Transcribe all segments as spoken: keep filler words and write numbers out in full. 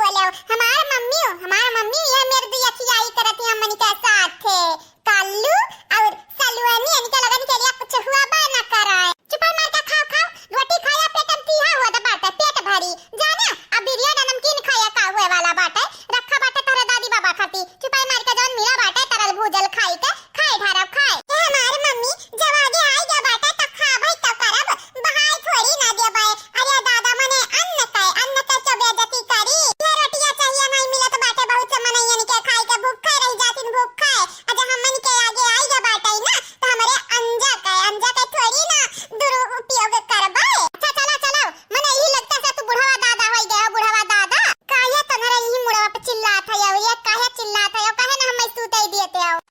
बोले, हमार मम्मी हो, हमार मम्मी हो, यह मेरे दुई अखियाई करत है हमनी के साथ है। कालू और सलुअनी, इनके लगन के लिए कुछ हुआ बा ना कराए। चुपाई मार के खाओ, खाओ, रोटी खाया, पेट में चूहा हुआ तो बाटे, पेट भरी। जाने, अब बिरिया ना नमकीन खाया का हुए वाला बाटे, रखा बाटे तोहरे दादी बाबा खाती। चुपाई मार के जौन मिला बाटे, तरल भूजल खाई के, खाए ढारब खाए। ए हमार मम्मी, जब आगे आई गया बाटे, तब खाबे तो करब, बहाई थोड़ी ना देबे। अरे दादा, मने अन्न के, अन्न के तो बेइज्जती करी। ये रोटियां चाहिए नहीं मिलत बाटे, बहुत से मनइयन के खाई के भूखे रह जातिन, भूखे। अच्छा, हमन के आगे आई गया बाटे ना, तो हमरे अंजा के, अंजा के थोड़ी ना दुरुपयोग करबे। अच्छा, चला, चला, मने यही लगता से तू बुढ़वा दादा होई गया, बुढ़वा दादा। काहे तनरे यही मुड़वा पे चिल्लात है, और ये काहे चिल्लात है, और काहे ना हमें सूते दिए थे, और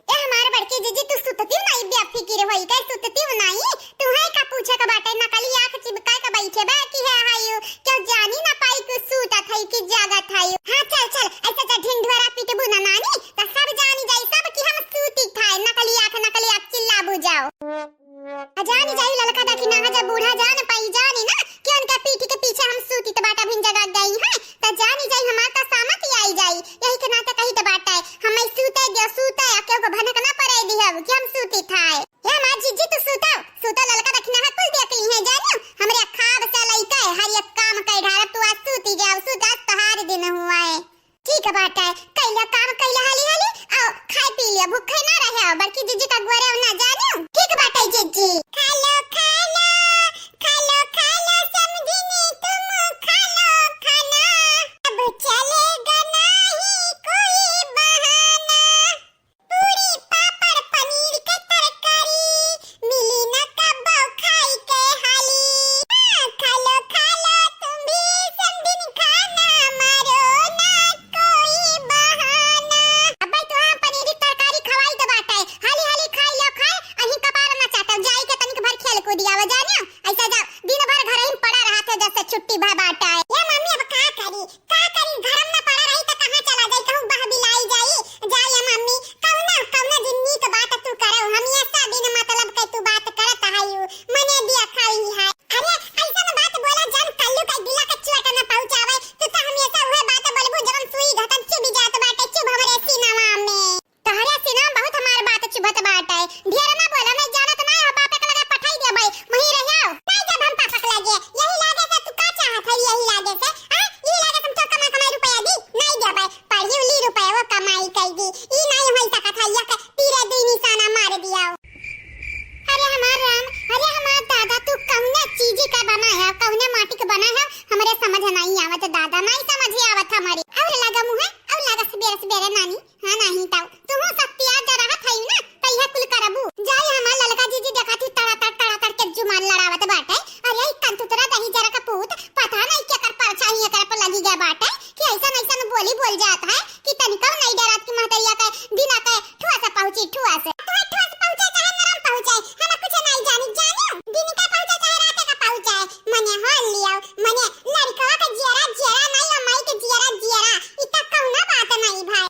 ए हमार बड़की जीजी, तू सुतती हो नाई, बेफिकिर होई के सुतती हो नाई? तुहे का पूछे के बाटे, नकली आँख चिपकाए के बैठे बा कि है हाय, क्यों जानी ना पाई कि सूतत है कि जागत है। हाँ, चल, चल, ऐसे जे ढिंढोरा पीटबू ना नानी, त सब जानी जाई सब कि हम सूती थाए, नकली आँख, नकली आँख चिल्लाबू जाओ। आ जानी जाई ललका दखिनहा, जब बूढ़ा जान पाई जानी ना कि उनका पीठ के पीछे हम सूतित बाटा भिन जगा गई हैं, त जानी जाई हमार त सामत ही आई जाई। यही के नाते कही त बाटा है, हमें सूते दियो, सूते, आ केहू को भनक ना पड़े दियो कि हम सूतित है। ए हमार जीजी तू सूतो, सूतो ललका दखिनहा कुल देख ली है जानियो, हमरे खाब से लइके हर एक काम कई ढारब, तू आज सूती जाओ, सूत, आज तोहार दिन हुआ है। ठीक बाटे, कइला काम कइला हाली हाली, आओ खाए पी लिया, भूखे ना रहे, आओ बड़की जीजी का गोरे ना जानियो। ठीक बाटे जीजी। खा लो, खा लो, खा लो, खा लो, समधिनी तुम खा लो खाना। अब चलेगा नहीं कोई बहाना। पूरी, पापड़, पनीर के तरकारी, मिली न कबो खाई के हाली। हाँ, खा लो, खा लो, तुम भी समधिन खाना, मारो ना कोई बहाना। अब्बे तो हम पनीर की तरकारी खवाई तो बाटे, हाली हाली खाई लो खाए, अहीं कपार ना चाटो, जाई के तनिक भर खेल कूदी आवा जानियो। ऐसा जा, दिन भर घर ही पड़ा रहत है जैसे छुट्टी भा बाटे। ए मम्मी, अब का करी? का करी, घर में पड़ा रही त कहाँ चला जाई, कहूँ बहबिलाई जाई। जाई ए मम्मी, कौना, कौना जिन्नी के बात तू करौ, हमेशा बिन मतलब के तू बात करत हयू, मने दिया खाई है। अरे, ऐसन बात बोला जन, कल्लू का दिला के चोट न पहुँचावे, तू तो हमेशा उहे बात बोलबू जवन सुई घटन चुभी जात बाटे, चुभ हमरे सीनावा में। तोहरे सीना में बहुत हमार बात चुभत बाटे। ढेर ना बोला, नहीं जानत ना हो, बापे के लगे पठाई देबै, वहीं रहियो। नहीं जब हम पापा के लगे, यही लागे से तू का चाहत है, यही लागे से, हाँ? यही लागे से हम तो कमा कमाई रुपया दी, नहीं देबै, पढ़ी ली रुपया वो कमाई कर दी, ई नहीं होई सकत है, यक तीरे दुई निशाना मार दिया। अरे हमार राम, अरे हमार दादा, तू कौने चीज का बना है, कौने माटी के बना है, हमरे समझ नहीं आवत दादा, नहीं समझ आवत हमारी। और लगा मुँह, और लगा सबेरे सबेरे नानी। हाँ, नाही तउ। तुहू शक्ति आ जा रहत हई ना, त इहे कुल करबू। जाई हमार ललका जीजी देखत ही तड़ातड़, तड़ातड़ के जुबान लड़ावत बाटे। अरे, ई कंतुतरा दही जरा का पूत, पता नहीं केकर परछाई एकर पर लगी गया बाटे कि ऐसन ऐसन बोली बोल जात है कि तनिको नहीं डरत कि महतरिया के दिना के ठुआ से पहुँची, ठुआ से। तोहे ठुआ से पहुँचे चाहे नरम पहुँचे, हम कुछ नहीं जानी, जानियो। दिन के पहुँचे चाहे रात के पहुँचे, मने हो लियो, मने लड़कवा के जियरा, जियरा नहीं, अम्माई के जियरा, जियरा। ई त कौनो बात नहीं भाई।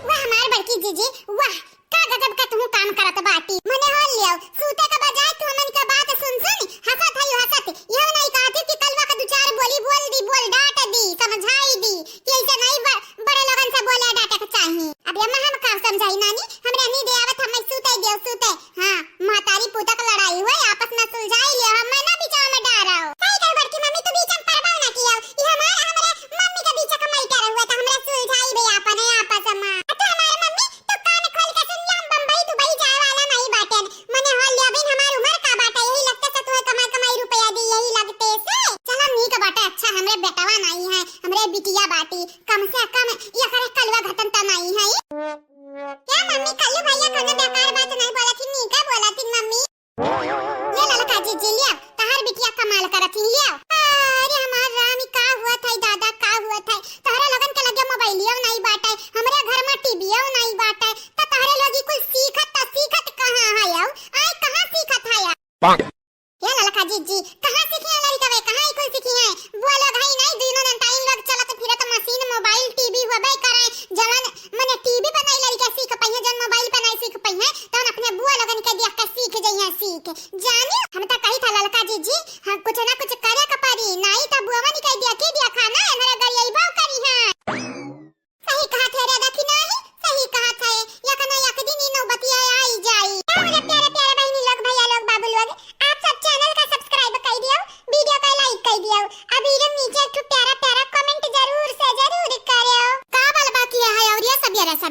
वाह हमार बड़की जीजी, वाह, का गजब का तुहू काम करत बाटी। मने हो लियो, सूते के बजाय तू हमन के बात सुन सुन हंसत हई हंसत। यह नहीं कहती कि कलवा का दू चार बोली बोल दी, बोल डांट दी, समझाई दी कि ऐसे नहीं ब-, बड़े लोगन से बोले डांटे के चाही। अब एमा हम का समझाई नानी, हमरा नींद आवत, हमें सूते दियो, सूते। हाँ, महतारी पूता के लड़ाई हुए, आपस में सुलझाई लियो, हमें ना बीचवा में डारो। सही कह बड़की मम्मी, तू बीच में पड़बो ना कियो। ई हमार, हमरे मम्मी के बीच के मैटर हुए, त हमरा सुलझाई बे आपने आपस में। आ तू हमार मम्मी, तू कान खोल के सुन ले, हम बम्बई दुबई जाए वाला नहीं बाटेन। मने हो लिया बिन हमार उम्र का बाटे, यही लगते से तुहे कमाई कमाई रुपया दी, यही लगते से। चलो नीक बाटे, अच्छा हमरे बेटवा नहीं है, हमरे बिटिया बाटी, कम से कम एकरे कलवा घटन त नहीं है। क्या मम्मी, कल्लू भैया कोनो बेकार बात नहीं बोलत ही, नीका बोलत ही मम्मी। ले ललका जीजी लिया, तहार बिटिया कमाल करत ही लिया। अरे हमार राम, ई का हुआ था दादा, का हुआ था? तहरे लोगन के लगे मोबाइलियो नहीं बाटे, हमरे घर में टीवीओ नहीं बाटे, त तहरे लोग ई कुल सीखत त सीखत कहाँ है? आउ आए कहाँ सीखत है? ये ललका जीजी, कहाँ सीखी है लड़कवे, कहाँ ई कुल सीखी है? बोलो भाई नहीं, दुइनो दिन टाइम लोग चलत फिरत मशीन, मोबाइल, टीवी होबे करे, जवन मने टीवी पर नहीं लड़के सीख पइहे, जवन मोबाइल पर नहीं सीख पइहे, तवन अपने बुआ लोगन के देख के सीख जइहे सीख। जानी, हम त कही था ललका जीजी, हम कुछ ना कुछ करे के पड़ी, नहीं त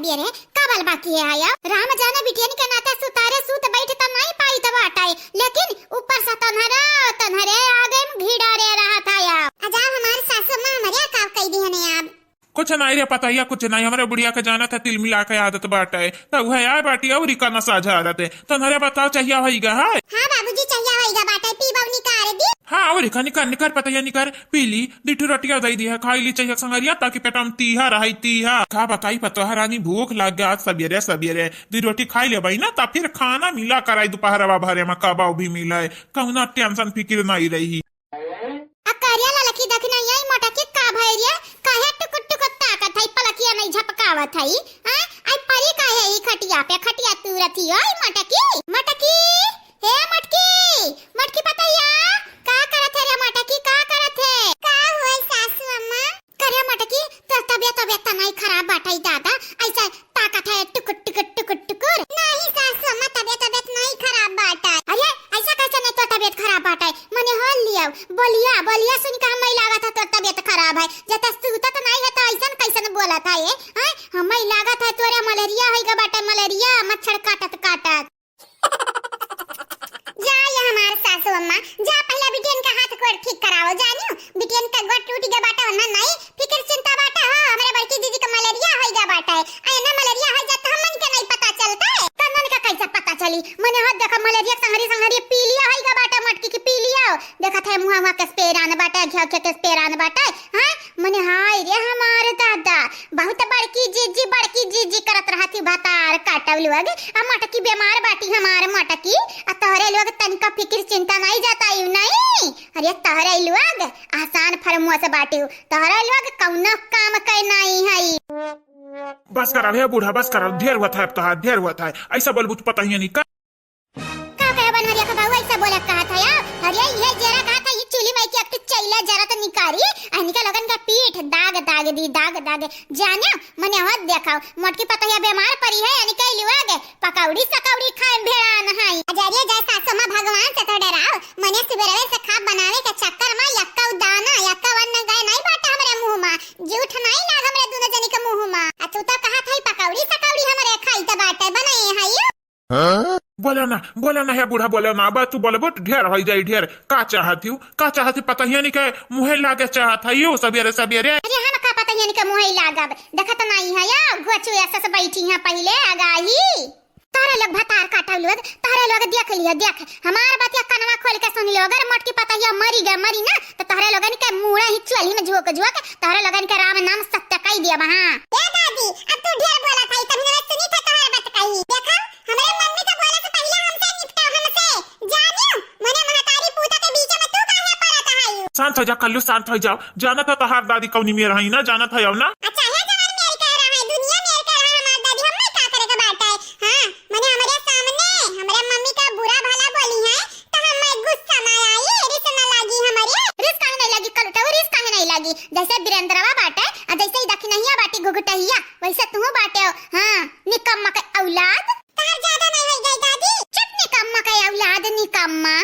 ये रे, का बल बाकी है आया? राम जाने बिटियन के नाते सुतारे सूत बैठ त नहीं पाई त बाटे, लेकिन ऊपर से तन्हरे, तन्हरे आगे में घिड़ा रे रहा था या। अजा हमार सासू माँ हमरे का कह दी हने आप? कुछ नहीं रे पतैया, कुछ नहीं। हमरे बुढ़िया के जानत है, तिल मिला के आदत बाटे, त उहे आए बाटी अउरी का नशा झारत है। तन्हरे बताओ चाहिया होइगा है? हाँ बाबूजी, चाहिया होइगा बाटे, पीबा निकार दी। हाँ, अउरी का निकर, निकर पतैया निकर, पी ली, दू ठो रोटिया दे दी है, खाई ली चाहिया संगरिया, ताकि पेट में तीहा रही, तीहा। का बताई पतोहा रानी, भूख लाग गया आज सबेरे सबेरे। दू रोटी खाई लेबई ना, त फिर खाना मिला कराई दोपहरवा भरे में, कबाऊ भी मिले, कौना tension फिकिर नहीं रही। आ करिया ललकी देखना यही मोटकी का भई रे, काहे टुकुर टुकुर ताकत है, पलकिया नहीं झपकावत है, हैं? आई परी काहे ई खटिया पे, खटिया तूरत ही, ओई मोटकी, मोटकी, हे मोटकी, मोटकी पतैया, का करत है रे मोटकी, का करत है? का होई सासू अम्मा? करे मोटकी, तोर तबियत, तबियत त नहीं खराब बाटे दादा, ऐसा ताकत है टुकुर, टुकुर, टुकुर, टुकुर। नहीं सासू अम्मा, तबियत, तबियत नहीं खराब बाटे। अरे, ऐसा कैसे नहीं तोर तबियत खराब बाटे? मने हो लियो, बोलिया, बोलिया सुन के हमें लागत है तोर तबियत खराब है। जब तक सूतत नहीं है तो ऐसन कैसन बोलत है ये? हैं? हमें लागत है तोरे मलेरिया होइगा बाटे, मलेरिया, मच्छर काटत, काटत। जा ये हमार सासू अम्मा, जा पहले बिटियन का हाथ गोड़ ठीक कराओ, जानियो, बिटियन का गोड़ टूट गया बाटे, ओन्हा नहीं फिकिर चिंता बाटे हो, हमरे बड़की दीदी का मलेरिया होइगा बाटे, आ एन्हा मलेरिया होइ जात हमन के नहीं पता चलता है, तन्हन का कैसे पता चली? मने हाथ देखा मलेरिया संगरी संगरी पीलिया होइगा बाटे, मोटकी की पीलिया, देखत है मुँहा मुँहा के पेरान बाटे, घ्या घ्या के पेरान बाटे, हाँ? मने हाय रे हमार दादा, बहुत बड़की जीजी, बड़की जीजी करत रहती भतार काटब लोग। आ मोटकी बेमार बाटी हमार मोटकी, आ तोहरे लोग तनिका फिकिर चिंता नहीं जताई नहीं। अरे तोहरे लोग आसान फरमोस बाटी, तोहरे लोग कौनो काम के नहीं है। बस करा हे बूढ़ा, बस करा, ढेर हुआ था अब तोहार, ढेर हुआ था। ऐसा बोलबू तो पता ही नहीं का। का कहे बनवरिया के बहू ऐसा बोला कहा था यार? अरे ये जरा कहा था ये चूल्ही में के एक चैला जरा तो निकारी, अनिका लोगन का पीठ दाग दाग दी, दाग दाग। जानियो, मने होत देखाओ, मोटकी पतोहिया बेमार परी है, अनिका लोग पकौड़ी सकौड़ी खाए भेड़ान है। अजरिया जय सासू माँ भगवान से तो डराओ, मने सुबेरवे से खा बनावे के चक्कर में यक्का दाना, यक्का अन्न गए नहीं बाटे हमरे मुँह में, जूठ नहीं लाग हमरे दोनों जनी के मुँह में। आ तू तो कहा था पकौड़ी सकौड़ी हमरे खाई तो बाटे बनाए है यू। हाँ? बोलो ना, बोलो ना, हे बूढ़ा, बोलो ना, अब तू बोलबो तो ढेर होई जाई, ढेर। का चाहत हूँ, का चाहत हूँ, पता ही नहीं के मुँहे लागे चाहत है यू सबेरे सबेरे। अरे हम का पता ही नहीं के मुँहे लागब, देखत नहीं है या गोचू ऐसा से बैठी है पहले आगाही। तोहरे लोग भतार काटब लोग, तोहरे लोग देख लियो, देख, हमार बतिया कनवा खोल के सुन लियो, अगर मोटकी पतोहिया मरी गए, मरी ना, तो तोहरे लोगन के मूड़ा ही चोली में झोंक झोंक, तोहरे लोगन के राम नाम सत्य कई दिया बहा। ए दादी, अब तू ढेर बोलत है, तभी ना सुनी था तोहर बात कही। देखो, हमरे मम्मी के बोले से पहले हमसे निपटा, हमसे। जानियो, मने महतारी पूता के बीच में तू काहे पड़त है? शांत हो जा कल्लू, शांत हो जाओ। जानत हो तोहार दादी कौनी मेर है ना, जानत हो ना? अच्छा, हे जवन मेर कह रहा है, दुनिया मेर कह रहा है हमार दादी, हमें का करे के बात है? हाँ, मने हमरे सामने हमरे मम्मी का बुरा भला बोली है, तो हमें गुस्सा ना आई, रिस ना लागी हमरे। रिस काहे नहीं लागी कलुटा, रिस काहे नहीं लागी? जैसे बिरेंद्रवा बाटे, आ जैसे ही दखिनहिया बाटी घुघुटहिया, वैसे तू बाटे हो। हाँ, निकम्मा के औलाद। तहार ज्यादा नहीं होई गई दादी। चुप निकम्मा के औलाद निकम्मा।